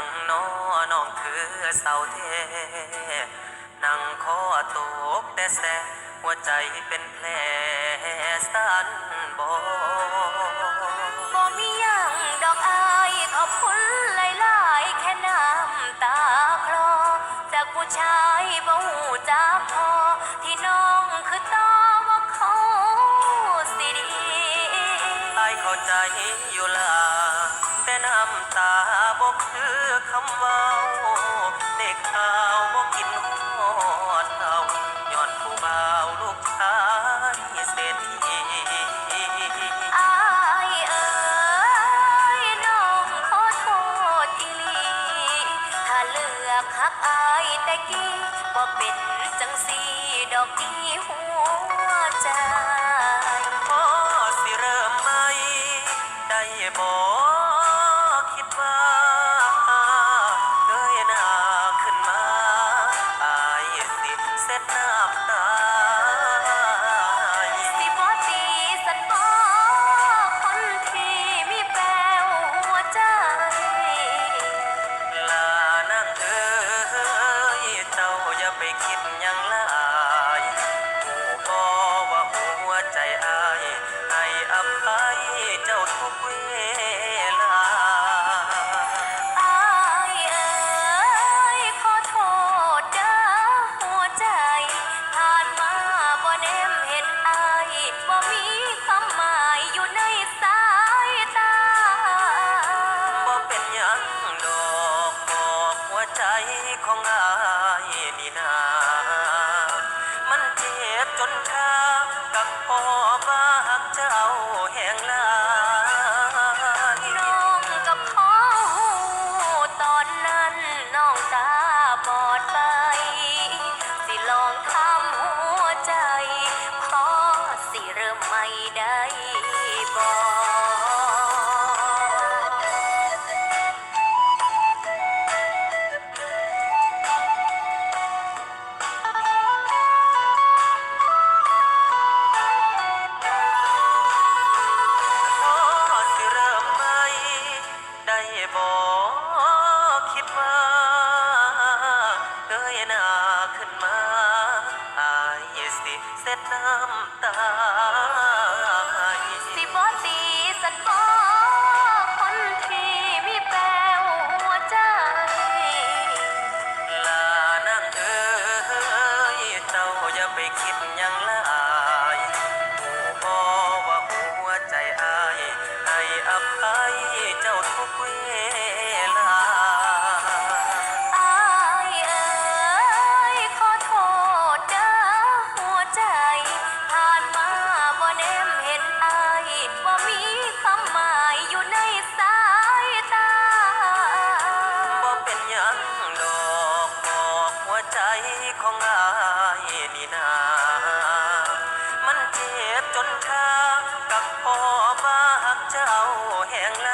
ງນໍນ້ອງຄືເສົ້າແທ້ ນັ່ງຄໍຕົກແຕ່ແຊ ຫົວໃຈເປັນແຜສັ່ນບໍ່? ບໍ່ມີຫຍັງດອກອ້າຍ ຂອບຄຸນຫຼາຍໆ ແຄ່ນ້ຳຕາຄລອ ຈາກຜູ້ຊາຍບໍ່ຮູ້ຈັກພໍ ທີ່ນ້ອງຄິດຕໍ່ວ່າເຂົາຊິດີ. ອ້າຍເຂົ້າໃຈຢູ່ລະ ແຕ່ນ້ຳຕາບໍ່ຄືຄຳເວົ້າ ເດັກຂາວບໍ່ກິນຮອດເຂົ້າ ຍ້ອນຜູ້ບ່າວລູກຊາຍເສດຖີ. ອ້າຍເອີຍ ນ້ອງຂໍໂທດອີ່ຫຼີ ຖ້າເລືອກຮັກອ້າຍແຕ່ກີ້ ບໍ່ເປັນຈັ່ງຊີ້ດອກຕິຫົວໃຈ. ພໍຊິເລີ່ມໃໝ່ໄດ້ບໍ່? ຄິດວ່າເງີຍໜ້າຂຶ້ນມາ ອ້າຍຊິເຊັດນ້ຳຕາ. ຊິບໍ່ຕີສັນບໍ ຄົນທີ່ມີແປວຫົວໃຈ? ລານາງເອີຍ ເຈົ້າຢ່າໄປຄິດຫຍັງຫຼາຍ ຮູ້ບໍ່ວ່າຫົວໃຈອ້າຍໃຫ້ອະໄພເຈົ້າທຸກເວລາ. ອ້າຍເອີຍ ຂໍໂທດເດີຫົວໃຈ ຜ່ານມາບໍ່ແນມເຫັນອ້າຍ ບໍ່ມີຄວາມໝາຍຢູ່ໃນສາຍຕາ. ບໍ່ເປັນຫຍັງດອກ ບອກຫົວໃຈຂອງອ້າຍນີ້ນາ ມັນເຈັບຈົນຊາ ກໍພໍວ່າຮັກເຈົ້າແຮງຫຼາຍ. ນ້ອງກໍພໍຮູ້ ຕອນນັ້ນນ້ອງຕາບອດໄປ ຊິລອງຖາມຫົວໃຈ ພໍຊິເລີ່ມໃໝ່ໄດ້ບໍ່? ພໍຊິເລີ່ມໃໝ່ໄດ້ບໍ່? ຄິດວ່າເງີຍໜ້າຂຶ້ນມາ ອ້າຍຊິເຊັດນ້ຳ ຕາຍ. ຊິບໍ່ຕີສັນບໍ ຄົນທີ່ມີແປວຫົວໃຈ? ລານາງເອີຍ ເຈົ້າຢ່າໄປຄິດຫຍັງຫຼາຍ ຮູ້ບໍ່ວ່າຫົວໃຈອ້າຍ ໃຫ້ອະໄພເຈົ້າທຸກເວລາ. ອ້າຍເອີຍ ຂໍໂທດເດີຫົວໃຈ ຜ່ານມາບໍ່ແນມເຫັນອ້າຍ ບໍ່ມີຄວາມໝາຍຢູ່ໃນສາຍຕາ. ບໍ່ເປັນຫຍັງດອກ ບອກຫົວໃຈຂອງອ້າຍນີ້ນາ ມັນເຈັບຈົນຊາ ກໍພໍວ່າຮັກເຈົ້າແຮງຫຼ